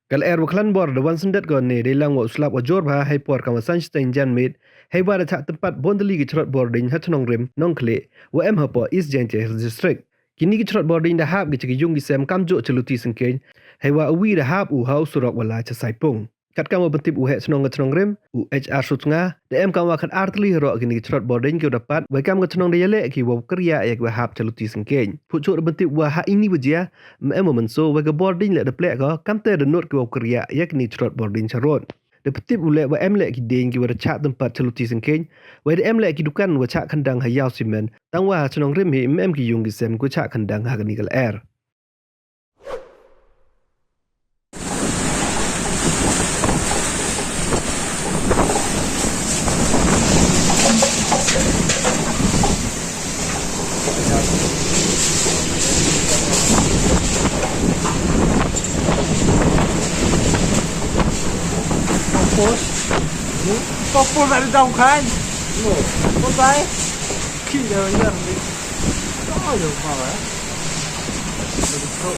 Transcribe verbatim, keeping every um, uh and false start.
Ka lyer wa khlan bor da wan syndet ko ne dei lang wa u slap wa jor bha hei por kam wa san shiteng janmiet, hei wa da chah tympat bun tylli ki chrot bording ha chnong Rim, Nongkhlieh, wa em hapoh East Jaintia Hills District. Kini ki chrot bording da hap ki cha ki yung ki sem kamjooh cha Luti Syngkeiñ, hei wa uwi da hap u ha u surok wa lai cha Saipung. Katkam wa pyntip u heh chnong ka chnong Rim, u H R Suchunga, da em kam wa khat ar tylli haroh kini ki chrot bording ki wa da pat, wei kam ka chnong da yaleh ki wow kyrriah ya ki wa hap cha Luti Syngkeiñ. Phuchooh da pyntip wa ha ini wa jia, ym em wa mynsaw, wei ka bording leh da pleh ko, kamte da nud ki wow kyrriah ya kini chrot bording cha rud. Da pyntip u leh wa em leh ki dieñ ki wa da chah tympat cha Luti Syngkeiñ, wei da em leh ki dukan wa chah khyndang ha yaw simen, tang wa ha chnong Rim hi ym em ki yung ki sem ki wa chah khyndang ha kani ka lyer. Kompos. Kompos ada daun kan? Kompos. Ki dah nyar ni. Oh, ya, apa, eh?